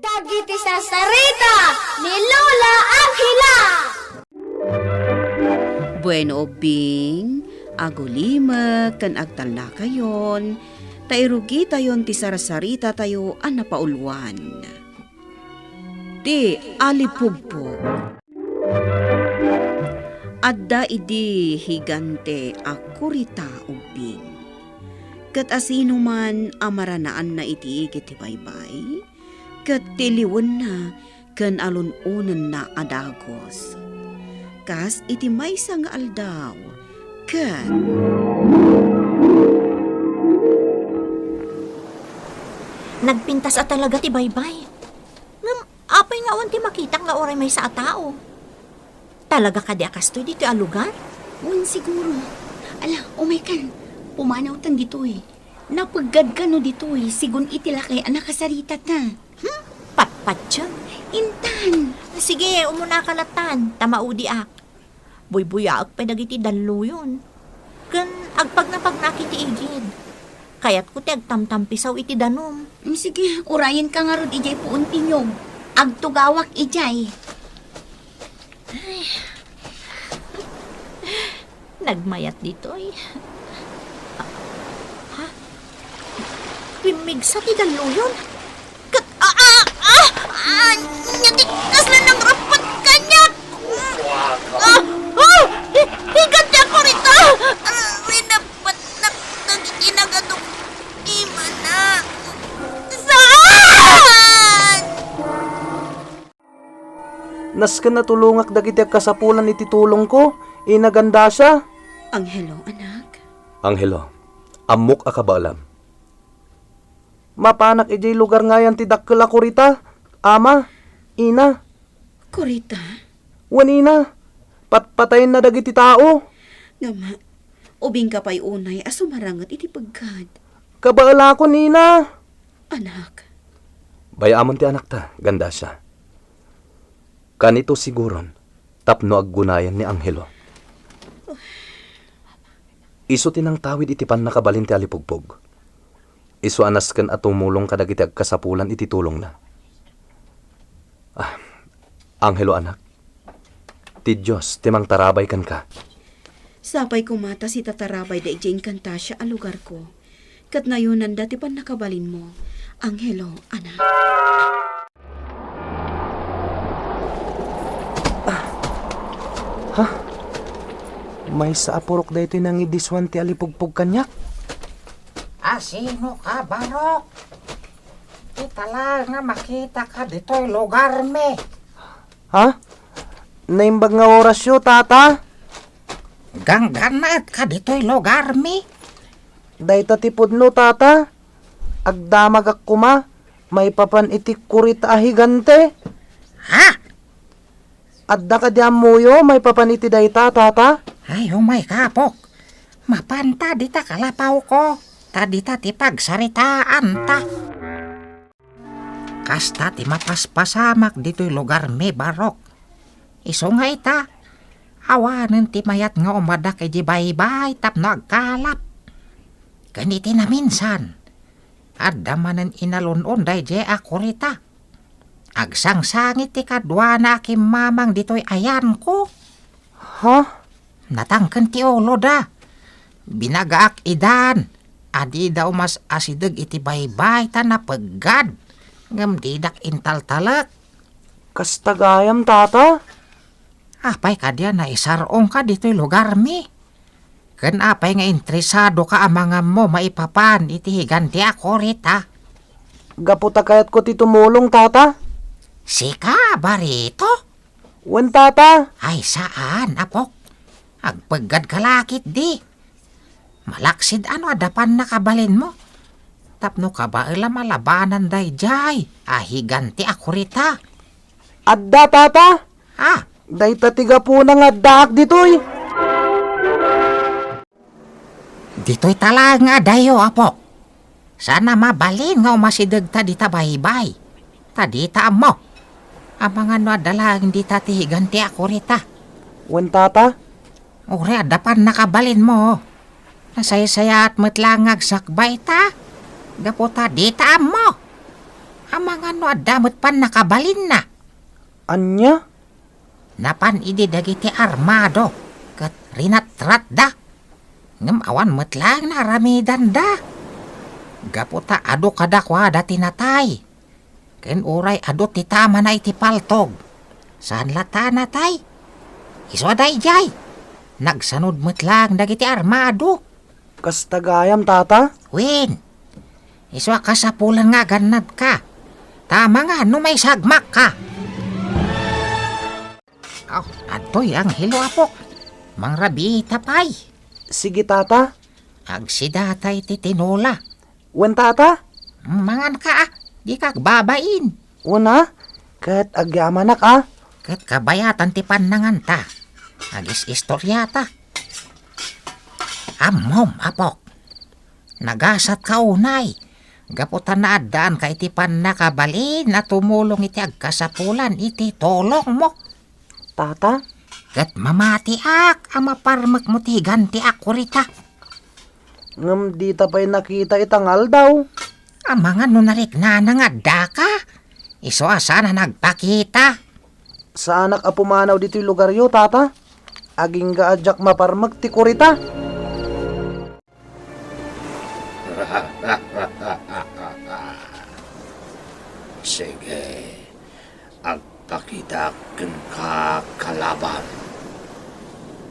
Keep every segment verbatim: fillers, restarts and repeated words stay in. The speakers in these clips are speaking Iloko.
Dagiti sarsarita ni Lola Angela. Bueno, ubbing, agulimek ken agtalnakayon, ta irugitayon ti sarsaritatayo a napauluan. Ti Alipugpog. Adda idi higante a kurita ubbing. Ket asinoman a maranaanna iti igid ti baybay, ket tiliwenna ken alun-onenna a dagus. Kas iti maysa nga aldaw, ket nagpintas a talaga ti baybay. Ngem apay nga awan ti makitak nga uray maysa a tao? Talaga kadi a kastoy ditoy a lugar? Wen, siguro. Ala, umaykan. Pumanawtan ditoy. Napeggad kano ditoy, sigun iti lakay a nakasaritata. Hmm? Patpatiem. Intan. Sige, umunaka latan, ta maudiak. Buybuyaek pay dagiti dalluyon. Ken agpagnapagnak iti igid. Kayatko ti agtamtampisaw iti danum. Mm, sige, urayenka ngarud idiay puon ti niyog. Agtugawak idiay. Ay. Nagmayat ditoy. Ha? Pimmigsa ti dalluyon. Ket, ah, ah, ah! Ah, ania ti kasla nangrappat kaniak? Ah, ah! Hi-, higat ti ako rita! Ah, rinappat dagiti nagaduk-, imana. Saan? Nasken a tulongak dagiti agkasapulan iti tulongko, Ina Gandasia. Angelo, anak. Angelo, ammok a kabaelam. Mapanak idiay lugar nga ayan ti dakkel a kurita, Ama, Ina. Kurita? Wen, Ina, patpatayenna dagiti tao. Ngem, ubingka pay unay a sumaranget iti peggad. Kabaelakon, Ina. Anak. Bay-amon ti anakta, Gandasia. Kanito siguron tapno aggunayan ni Angelo. Isu ti nangtawid iti pannakabalin ti Alipugpog. Isu a nasken a tumulong kadagiti agkasapulan iti tulongna. Ah, Angelo, anak, ti Dios ti mangtarabay kenka. Sapay koma ta sitarabayda idiay inkantasia a lugarko. Ket nayonanda ti pannakabalinmo, Angelo, anak. Ah. Ha? Maysa a purok daytoy nangidisuan ti Alipugpog kaniak? Asinoka, Barok? Ita laeng nga makitaka ditoy lugarmi. Ha? Naimbag nga orasyo, Tata? Ganggannaetka ditoy lugarmi? Dayta ti pudno, Tata. Agdamagak koma maipapan iti kurita a higante. Ha? Adda kadi ammoyo maipapan iti dayta, Tata? Ay, umayka, apok. Mapanta dita kalapawko, ta dita ti pagsaritaanta. Kasta ti mapaspasamak ditoy lugarmi, Barok. Isu nga ita, awanen ti mayat nga umadak idiay baybay tapno agkalap. Ken iti naminsan, adda manen inalun-on daydiay a kurita. Agsangsangit ti kaduana a kimmamang ditoy ayanko. Ha? Natangken ti uloda. Binagaak idan a dida umas-asideg iti baybay ta napeggad, ngem didak intaltalek. Kasta gayam, Tata? Apay kadi a naisar-ongka ditoy lugarmi? Ken apay nga interesadoka a mangammo maipapan iti higante a kurita? Gapu ta kayatko ti tumulong, Tata. Sika, Barito? Wen, Tata. Ay, saan, apok. Agpeggadka la ketdi. Malaksid a no adda pannakabalinmo tapno kabaelam a labanan daydiay a higante a kurita. Adda, Tata. Ah. Dayta ti gapuna nga addaak ditoy. Ditoy talaeng adayo, apok. Saan a mabalin nga umasidegta dita baybay. Ta dita ammo. Amangan no adda laeng dita ti higante a kurita. Wen, Tata? Uray adda pannakabalinmo. Nasaysayaat met laeng nga agsakbayta. Gapu ta dita ammo. Amangan no adda met pannakabalinna. Ania? Napan idi dagiti armado ket rinatratda. Ngem awan met laeng naaramidanda. Gapu ta adu kadakuada ti natay. Ken uray adu ti tamana iti paltog, saan la ta natay. Isu a daydiay, nagsanud met laeng dagiti armado. Kasta gayam, Tata? Wen, isu a kasapulan nga agannadka. Ta amangan no maisagmakka. Aw, adtoy Angelo, apok. Mangrabiita pay. Sige, Tata. Agsidata iti tinola. Wen, Tata? Manganka, a. Dika agbabain. Wen, a. Ket agyamanak, a. Ket kabayatan ti pannanganta. Agis-istoriata. Ammom, apok. Nagasatka unay. Gapu ta naaddaanka iti pannakabalin a tumulong iti agkasapulan iti tulongmo. Tata? Ket mamatiak a maparmekmo ti higanti a kurita. Ngem dita pay nakita ita nga aldaw. Amangan no nariknana nga addaka. Isu a saan a nagpakita. Saanak a pumanaw ditoy lugaryo, Tata. Agingga a diak maparmek ti kurita. Sige, agpakitaak kenka, kalaban.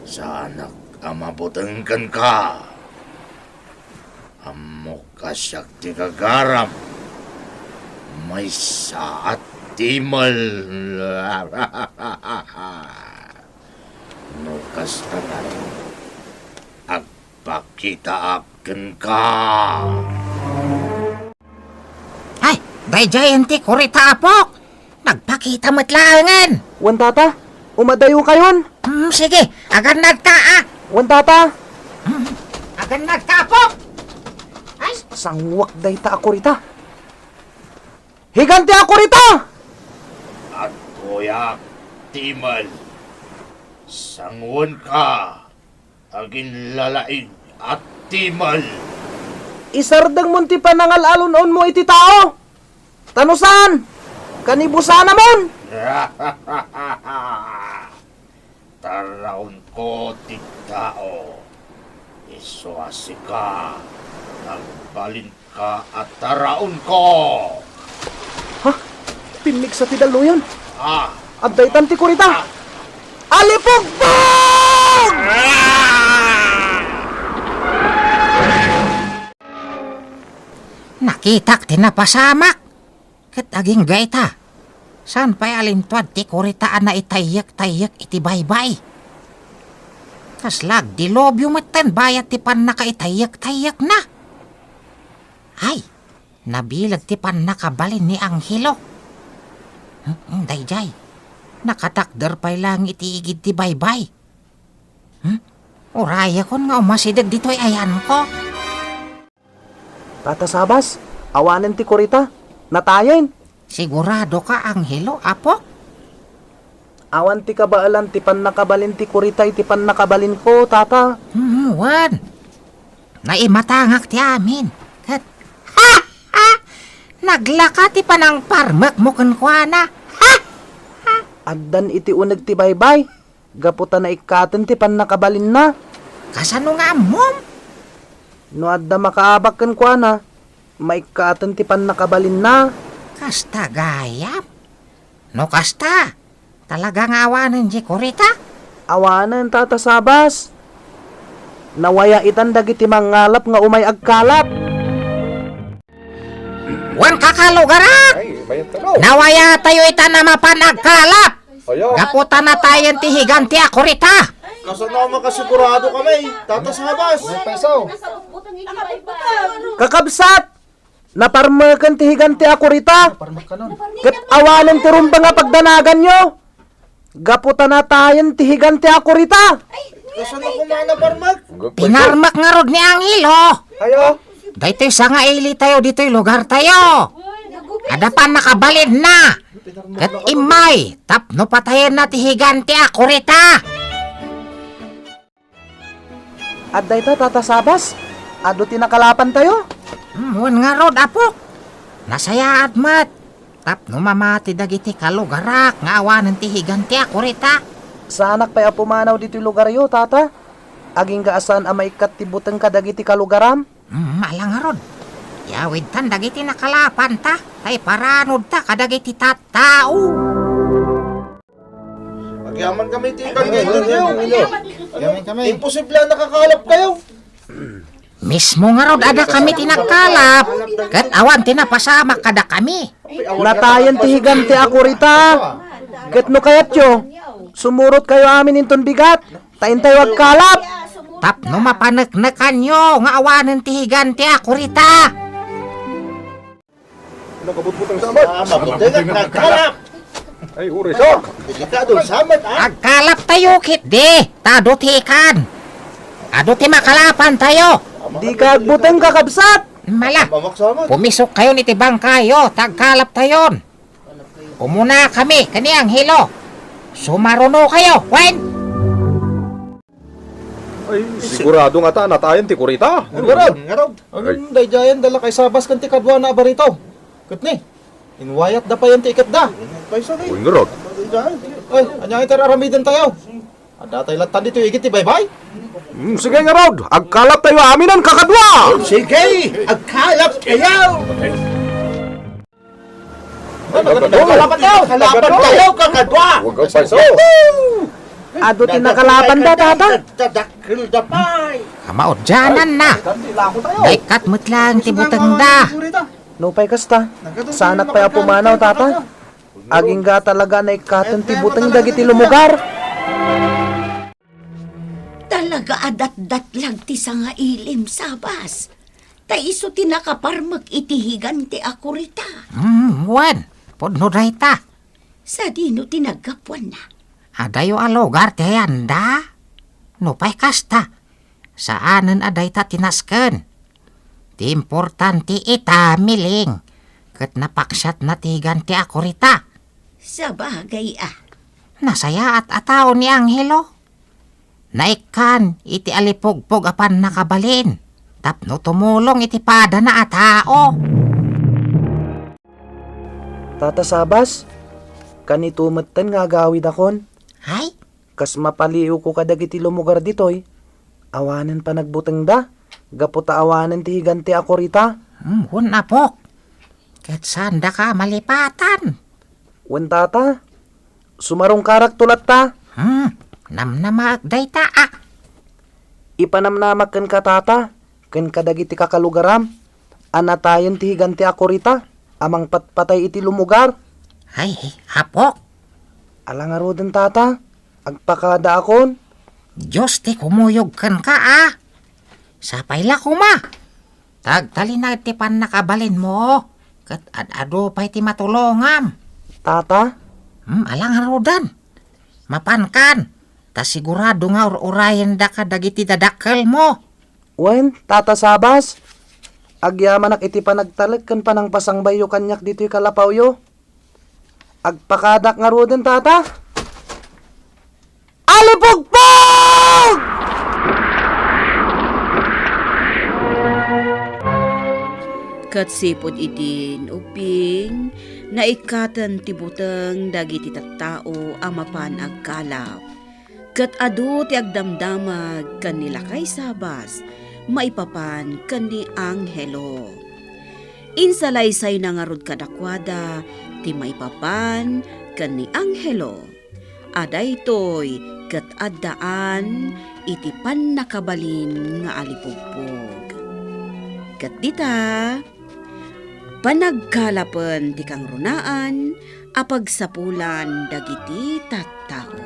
Saanak a mabuteng kenka. Ammok a siak ti gagaram. Maysa a timel. No kasta ngarud, agpakitaak kenka. Ay, daydiayen ti kurita, apok. Nagpakita met laengen. Wen, Tata, umadayokayon. Hmm, sige, agannadka, a. Wen, Tata. Hmm, agannadka, apok. Ay. Sangwak dayta a kurita. Higanti a kurita! Adtoyak, timel. Sanguenka, aginlalaing a timel. Isardengmon ti panangal-alun-onmo iti tao. Ta no saan, kanibusanamon. Taraonko ti tao. Isu a sika, nagbalinka a taraonko. Ha? Pimmigsa ti dalluyon. Ah. Adda itan ti kurita. Ah. Alipugbog! Ah! Nakitak ti napasamak. Ket agingga ita, saan pay a lintuad ti kurita a naitayyek-tayyek iti baybay. Kasla agdilubyo metten bayat ti pannakaitayyek-tayyekna. Ay, nabileg ti pannakabalin ni Angelo. Hmm, daydiay, nakatakder pay laeng iti igid ti baybay. Hmm? Urayekon nga umasideg ditoy ayanko. Tata Sabas, awanen ti kurita. Natayen. Siguradoka, Angelo, apok? Awan ti kabaelan ti pannakabalin ti kurita iti pannakabalinko, Tata. Hmm, wen. Naimatangak ti amin. Ket, ha! Ha! Naglaka ti panangparmekmo kenkuana. Ha! Ha! Addan iti uneg ti baybay. Gapu ta naikkaten ti pannakabalinna. Kasano nga ammom? No adda makaabak kenkuana, maikkaten ti pannakabalinna. Kasta gayam? No kasta, talaga nga awanen diay kurita? Awanen, Tata Sabas. Nawaya itan dagiti mangngalap nga umay agkalap. Wen, kakalugarak! Ay, mayat ka, no? Nawayatayo ita a mapan agkalap! Ayo. Gapu ta natayen ti higanti a kurita! Kasano a makasigurado kami, Tata Sabas? May peso. Kakabsat! Naparmeken ti higanti a kurita! Parmak ka nun. Ket awanen ti rumbeng a pagdanaganyo! Gapu ta natayen ti higanti a kurita. Kasano koma naparmek? Pinarmek ngarud ni Angelo. Ayo. Daytoy sangailitayo ditoy lugartayo. Adda pannakabalinna. Ket immay, tapno patayenna ti higanti a kurita. Adda ita, Tata Sabas. Adu ti nakalapantayo. Hmm, wen ngarud, apok. Nasayaat met. tapno mamati dagiti kalugarak nga awanen ti higante a kurita. Saanak pay a pumanaw ditoy lugaryo, Tata. Agingga a saan a maikkat ti buteng kadagiti kalugaram. Hmm, ala ngarud. Yawidtan dagiti nakalapanta, ta iparanudta kadagiti tattao. Agyaman kami ti kami. Agyaman kami. Imposible a nakakalap kayo. Mismo ngarud, adda kami ti nagkalap, ket awan ti napasamak kadakami. Natayen ti higante a kurita. Ket no kayatyo, sumurot kayo amin inton bigat, ta intayo agkalap. Tapno mapaneknekanyo nga awanen ti higante a kurita. Nakabutbutang samat. Ah, mabuti nga nagkalap. Ay, uray sa. Delikado, samat, ah. Agkalap tayo, ketdi. Ta adu ti ikan. Adu ti makalapan tayo. Di ka agbuteng, kakabsat. Mala. Mamak samat. Pumisok kayon iti bangkayo, ta agkalap tayon. Umuna kami, ken ni Angelo. Sumaruno kayo, wen? Ay, sigurado nga ta natayen ti kurita. Ngarud, ngarud. Ay. Agin daydiayen da lakay Sabas ken ti kaduana a barito. Ket ni, inwayatda payen ti iketda. Ay, sorry. Uy, ngarud. Ay, ania iti aramiden tayo? Adda tay lattan ditoy igid ti baybay? Hmm, sige ngarud. Agkalap tayo aminen kakadua. Sige, agkalap kayo. Kalaban tayo! Kalaban tayo, kakadua! Huwag kang paiso. Adu ti nakalapanda, Tata. Dadakkel da pay. Kamaudianan na. Naikkat met laeng ti butengda. Nupay kasta, saanak pay a pumanaw, Tata. Agingga talaga a naikkaten ti buteng dagiti lumugar. Talaga a datdatlag ti sangailim, Sabas. Ta isu ti nakaparmek iti higante a kurita. Hmm, wen, pudno dayta. Sadino ti naggapuanna? Adayo a lugar ti ayanda? Nupay kasta, saanen a dayta ti nasken. Ti importante ita, Miling, ket napaksiatna ti higante a kurita. Sabagay a. Nasayaat a tao ni Angelo. Naikkan iti alipugpog a pannakabalin tapno tumulong iti padana a tao. Tata Sabas, kanito metten nga agawidakon. Ay? Kas mapaliiwko kadagiti lumugar ditoy, awanen panagbutengda, gapu ta awanen ti higante a kurita. Hmm, wen, apok. Ket saandaka a malipatan. Wen, Tata, sumarungkarakto latta. Hmm, namnamaek dayta a. Ipanamnamak kenka, Tata, ken kadagiti kakalugaram a natayen ti higante a kurita a mangpatpatay iti lumugar. Ay, apok. Ala ngaruden, Tata, agpakadaakon. Dios ti kumuyog kenka a. Sapay la koma. Ta agtalinaed ti pannakabalinmo, ket ad-adu pay ti matulongam. Tata? Hmm, ala ngaruden. Mapankan, ta sigurado nga ur-urayendaka dagiti dadakkelmo. Wen, Tata Sabas, agyamanak iti panagtalek ken panangpasangbayyo kaniak ditoy kalapawyo. Agpakadak ngaruden, Tata. Alipugpog! Ket sipud idin, ubbing, naikkaten ti buteng dagiti tattao a mapan agkalap. Ket adu ti agdamdamag ken ni Lakay Sabas maipapan ken ni Angelo. Insalaysayna ngarud kadakuada ti maipapan ken ni Angelo, a daytoy ket addaan iti pannakabalin nga alipugpog. Ket dita, panagkalapen ti kangrunaan a pagsapulan dagiti tattao.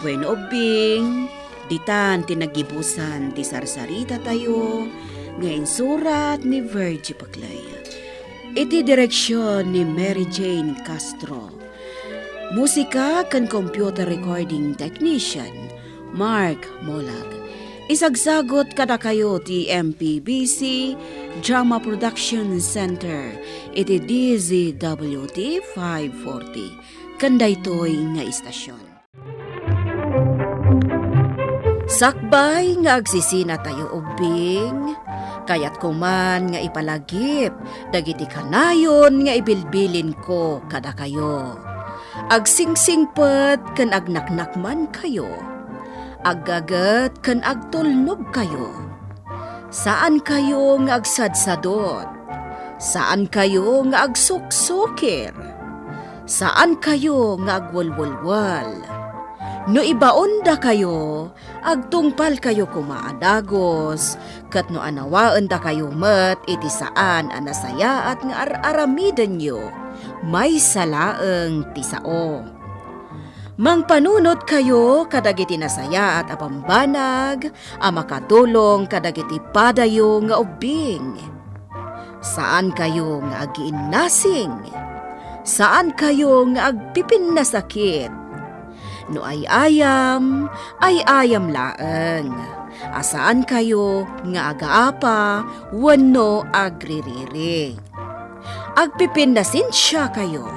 Bueno, ubbing, ditan ti naggibusan ti sarsarita tayo nga insurat ni Virgie Paclay. Iti direksyon ni Mary Jane Castro. Musika ken computer recording technician, Mark Molag. Isagsagut kadakayo ti M P B C Drama Production Center iti D Z W T five forty. Ken daytoy nga istasyon. Sakbay nga agsisinatayo ubbing, Kayatko man nga ipalagip dagiti kanayon nga ibilbilinko kadakayo. Agsingsingpet ken agnaknakmankayo. Aggaget ken agtulnogkayo. Saankayo nga agsadsadot. Saankayo nga agsuksukir. Saankayo nga agwelwelwel. No ibaondakayo, agtungpalkayo koma a dagus, ket no anawaendakayo met iti saan a nasayaat nga ar-aramidenyo, maysa laeng ti sao. Mangpanunotkayo kadagiti nasayaat a bambanag a makatulong kadagiti padayo nga ubbing. Saankayo nga agiinnasing. Saankayo nga agpipinnasakit. No ay-ayam, ay-ayam laeng. A saankayo nga agaapa wenno agririri. Agpipinnasensiakayo,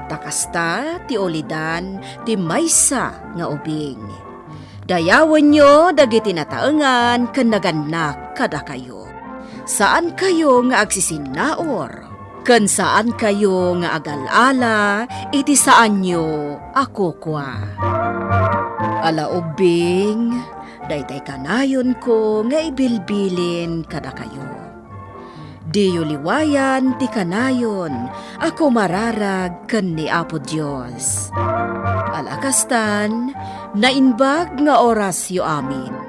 ta kasta ti ulidan ti maysa nga ubing. Dayawenyo dagiti nataengan ken nagannak kadakayo. Saankayo nga agsisinnaur, ken saankayo nga agal-ala iti saanyo a kukua. Ala ubbing, daytay kanayonko nga ibilbilin kadakayo. Diyo liwayan ti kanayon a kumararag ken ni Apo Dios. Ala kastan, naimbag nga orasyo amin.